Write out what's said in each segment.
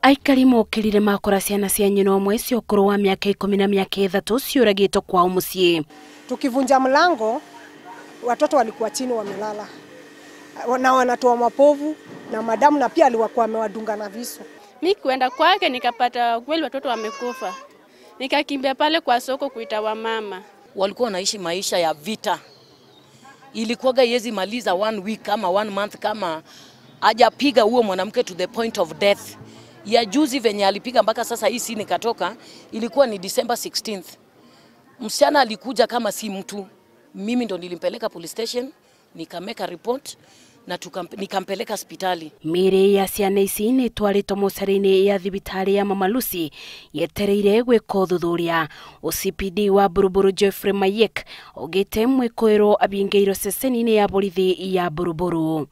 Aikari mokĩrire makora ciana cia nyina ũmwe cia ũkũrũ wa mĩaka 10 na mĩaka 3 ciũragĩtwo kwao mũciĩ. Tukivunja mlango watoto walikuwa chini wamelala na wanatoa mapovu na madamu, na pia alikuwa amewadunga na visu. Mimi kwenda kwake nikapata kweli watoto wamekufa. Nikakimbia pale kwa soko kuita wamama. Walikuwa wanaishi maisha ya vita. Ilikuwaga yezi maliza 1 week kama 1 month kama hajapiga huo mwanamke to the point of death. Ya juzi venye alipiga mpaka sasa hii si nikatoka, ilikuwa ni December 16th. Msichana alikuja kama si mtu. Mimi ndo nilimpeleka police station, nikameka report na nikampeleka hospitali. Mĩĩrĩ ya ciana ici nĩ ĩtwarĩtwo mocarĩ-inĩ ya thibitarĩ ya Mama Lucy yetereire gwĩka ũthuthuria. OCPD wa Buruburu Geoffrey Mayek augĩte mwĩkũĩrwo abingĩirwo ceceni-inĩ ya borithi ya Buruburu.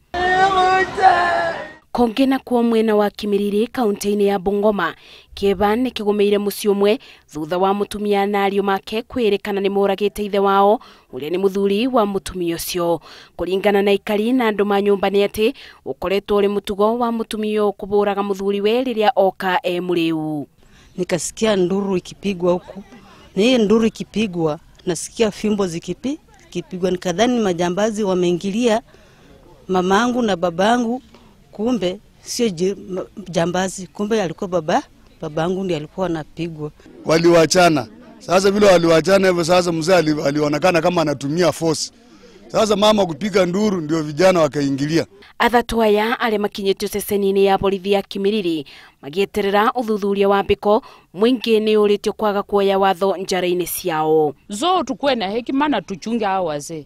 Kũngĩ nakuo mwena wa Kimiriri kaunti-inĩ ya Bungoma, kĩeba nĩ kĩgũmĩire mũciĩ ũmwe thutha wa mũtumia na ariũ make kwĩrĩkana nĩ moragĩte ithe wao ũrĩa nĩ mũthuri wa mũtumia ũcio. Kũringana na aikari na andũ ma nyũmba nĩ atĩ ũkoretwo ũrĩ mũtugo wa mũtumia ũyũ kũbũraga mũthuri we rĩrĩa oka e mũrĩu. Nikasikia nduru ikipigwa huku, na hiyo nduru ikipigwa nasikia fimbo zikipigwa, nikadhani majambazi wameingilia mamangu na babangu. Kumbe sio jambazi, kumbe alikuwa babangu ndiye alikuwa anapigwa. Waliwachana. Sasa vile waliwachana hivyo, sasa mzee alionekana kama anatumia force. Sasa mama kupiga nduru ndio vijana wakaingilia. Athatu aya arĩa makinyĩtio ceceni-inĩ ya borithi ya Kimiriri magĩeterera ũthuthuria wa mbĩko mũingĩ nĩ ũrĩtio kwaga kuoya watho njara-inĩ ciao. Zo tukue na hekima na tuchunge hao wazee.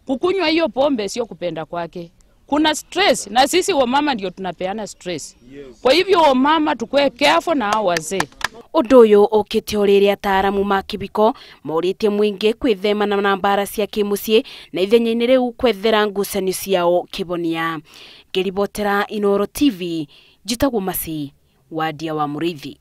Kukunywa hiyo pombe sio kupenda kwake. Kuna stress na sisi wamama ndio tunapeana stress. Kwa hivyo wamama tukue careful na hao wazee. Ũndũ ũyũ ũkĩte o rĩrĩa ataaramu ma kĩbiko morĩtie mũingĩ kwĩthemana na mbara cia kĩmũciĩ na ithenya-inĩ rĩu kwethera ngucanio ciao kĩbonia. Ngĩribotera Inooro TV, njĩtagwo Masi Wadia wa Mũrĩithi.